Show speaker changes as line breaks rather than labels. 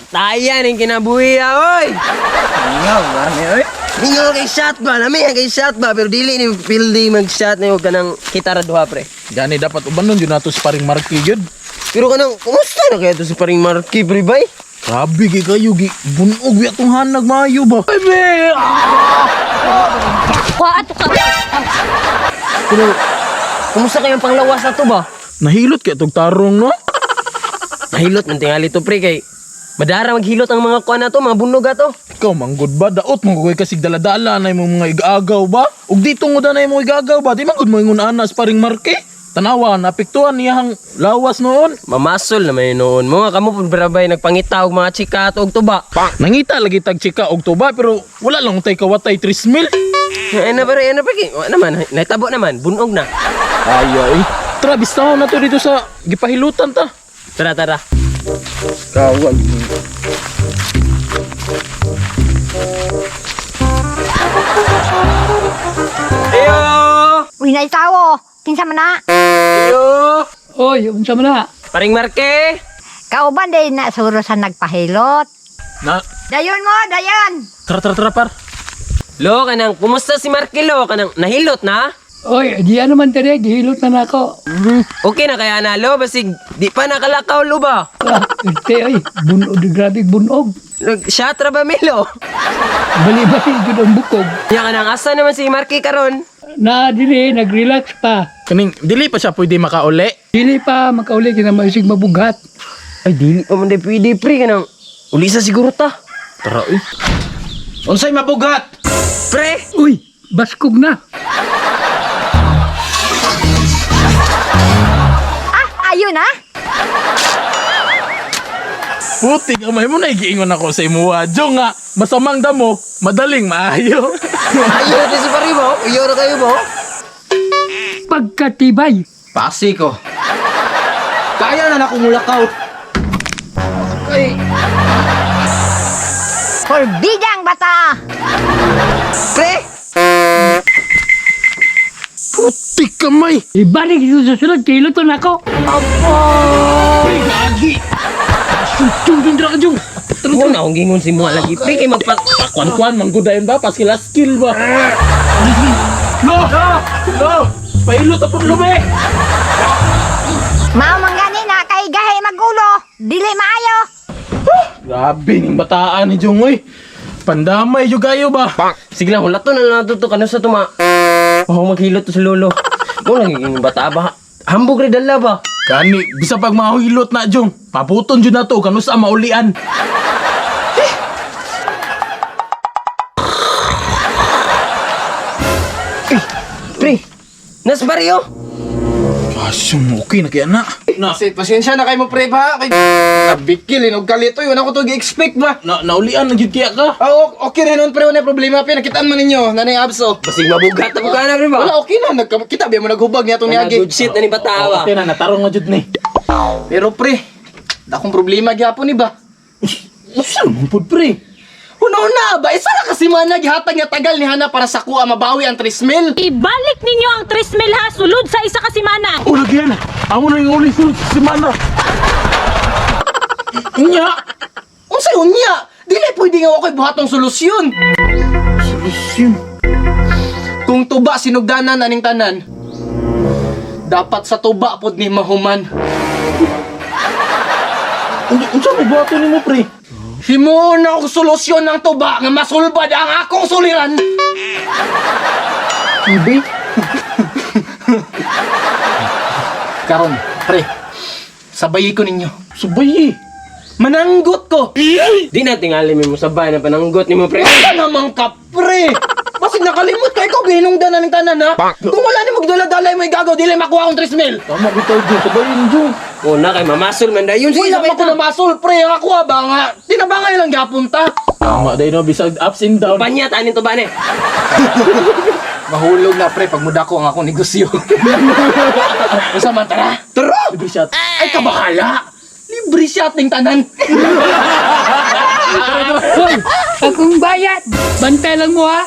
Patayan ang kinabuhi ah, oy.
Ingaw, marami oy.
Mingaw kay shot ba? Nami kay shot ba? Pero dili ni pildi mag-shot ni og kanang kita ra duha, pre.
Gani dapat uban nun yun nato si paring Marky yun.
Pero kanang kumusta na kaya to si paring Marky, pre, bay?
Grabe kay kayo gi bunog wi atong hanag maayo ba. Ay be.
Kuha ato ka.
Pero kumusta kayong panglawas na to ba?
Nahilot kay tog tarong no.
Nahilot man tingali to, pre, kay madara maghilot ang mga kuan na to, mga bunog ato.
Ikaw manggod ba daot mo koy kasig daladala na imong mga igaagaw ba? Ug dito mo na imong igaagaw ba? Di manggod mo ingon ana sa paring Marky. Tanawa naapektuhan niyang lawas noon.
Mamasol na may noon mo. Kamo pud brabay nagpangita og mga chika ato og tuba.
Nangita lagi tag chika og tuba pero wala lang tay kawatay 3 mil.
Ay na pre, ay na pre. Wa naman, naitabo naman, bunog na.
Ay ay. Tara bistahon na to dito sa gipahilutan ta.
Tara, tara.
Kawag.
Ayo!
Uy, naitawo. Kinsa man na?
Ayo!
Oy, unsa man na?
Paring Marke!
Kauban day na suro sa nagpahilot.
Na
Dayon mo, dayon.
tara tara tara par.
Lo, kanang, kumusta si Marke, lo? Kanang, nahilot na?
Oy, di ano man tere, gihilot na nako.
Okay na kaya na, lo? Basig, di pa nakalakaw, lo ba?
Ah, te oy, bunog grabe bunog.
Nag-shot ra ba, Milo?
Bali-bali jud ang bukog.
Ya kanang, asa naman si Marke karon?
Na dili nag-relax pa.
Kaning dili pa siya pwede makauli.
Dili pa makauli kina maisig mabughat.
Ay, dili pa man di pwede, pre. Kanang, uli sa siguro ta.
Tara eh.
Unsay mabugat?
Pre!
Uy, baskog na.
Ah, ayun ah.
Puti kamay mo na igiingon ako sa imuha. Diyo nga, masamang damo, madaling maayo.
Ayaw na si pare mo. Ayaw na kayo mo.
Pagkatibay.
Pasi ko. Kaya na na mulakaw. Ay,
Porbigang bata.
Pre!
Puti kamay.
Ibalik dito sa sulod, kiloton ako.
Pre, gagi. Jung, jung, jung, jung.
Huwag na akong gingon si Mua lagi. Pre, kay magpa...
Kwan-kwan, manggudayon ba? Paskil-askil ba? No! No! No! Pailot apong lumi!
Mao man gani na kay gahi magulo. Dili maayo.
Grabe ning bataan ni Jung, oy. Pandamay yung kayo ba?
Sige lang, hulato na lang nato to. Kano sa tuma? Oh, maghilot to si Lolo. Mo lang yung bata ba? Hambog rin dala ba?
Kani, bisa pag mahilot na, Jung. Paputon jud na to, kanusa maulian.
Pre, nas baryo.
Asyong, okay na kaya na. Na,
kasi pasensya na kayo mo pre ba? Kay nabikil inog kalito yun ako to gi-expect ba?
na, naulian na jud kaya ka.
Ah, okay rin nun pre, wala problema pre. Nakitaan man ninyo, nanay abso.
Basig mabugat na bugana pre ba?
Wala okay na, nagkita biya mo naghubag niya itong niagi.
Good shit na ni bata ba?
Okay na, natarong na jud ni.
Pero pre, dakong problema gyapon ni ba?
Usa man pud pre.
Una-una ba, isa na kasi man naghatag nga tagal ni Hana para sa kuha mabawi ang 3 mil.
Ibalik ninyo ang 3 mil ha, sulod sa isa ka semana.
Oh, lagi yan. Amo na yung uli sulod sa semana. Nya!
Unsay unya? Dili pwede nga ako'y buhatong solusyon.
Solusyon.
Kung tuba sinugdanan aning tanan, dapat sa tuba pod ni mahuman.
Unsa mo buhaton nimo pre?
Himuon na og solusyon ng tuba nga masulbad ang akong suliran.
Ibe?
Karon, pre, sabayi ko ninyo.
Subay eh.
Mananggot ko.
Di na tingali mo sabay na pananggot nimo pre.
Wala naman ka, pre! Basig nakalimot ka, ikaw gihinungdan na ng tanan, ha? Kung wala ni magdala-dala mo igagaw, dili makuha akong 3 mil.
Tama bitaw Jung, sabayin Jung.
Una kay mamasol man dayon. Sige,
Wala
sabay
pa ko
ta.
na masul, pre. Ang ako ba nga? Tinabangay lang gapon ta.
Tama dahil no, bisag ups and down.
Panya tanin to ba ni?
Mahulog na, pre, pag muda ko ang akong negosyo. Usa man, tara.
Tara!
Libre shot.
Ay, kabahala! Libre shot ning tanan.
Hoy, akong bayad. Bantay lang mo ha.